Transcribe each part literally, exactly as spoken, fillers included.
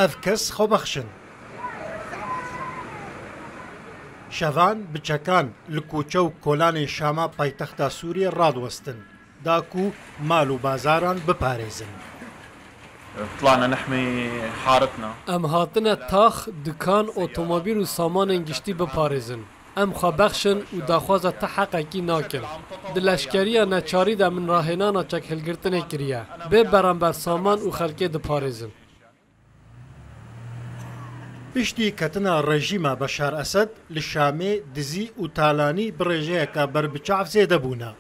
Ev kes xwebexş in. Şevan bi çekan li koçe û kolanên Şama paytexta Sûriyê radiwestin, da ku mal û bazaran biparêzin. طلعنا نحمي حارتنا. Em hatine tax, dikan, otomobîl û samanên giştî biparêzin. Em xwebexş in û daxwaza ti heqekî nakin. Di leşkeriya neçarî de min rahênana çekhilgirtinê kiriye. Bê beramber saman û xelkê diparêzin. Piştî ketina rejîma Beşar Esed, li Şamê dizî û talanî bi rêjeyeke berbiçav zêde bûne.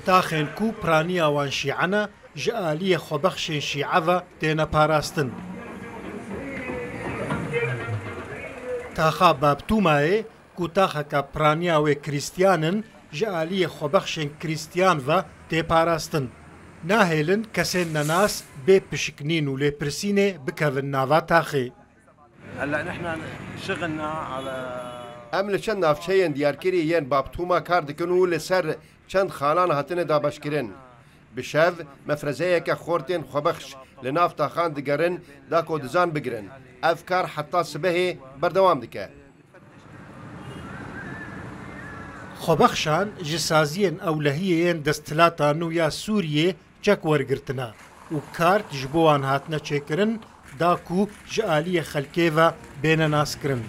Taxên ku piraniya wan şîe ne, ji aliyê xwebexşên şîe ve têne parastin. Taxa Bab Tûmayê, ku taxeke piraniya wê krîstiyan in, ji aliyê xwebexşên krîstiyan ve tê parastin. Nahêlin kesên nenas bê pişiknîn û lêpirsînê bikevin nava taxê. هلا نحن شغلنا على Em li çend navçeyên diyarkirî yên Bab Tûma kar dikin û li ser çend xalan hatine dabeşkirin. Bi şev, mefrezeyeke xortên xwebexş li nav taxan digerin, da ku dizan bigirin. Ev kar heta sibehê berdewam dike. Xwebexşan ji saziyên ewlehiyê yên Desthilata Nû ya Sûriyê çek wergirtine û kart ji bo wan hatine çêkirin, da ku ji aliyê xelkê ve bêne naskirin.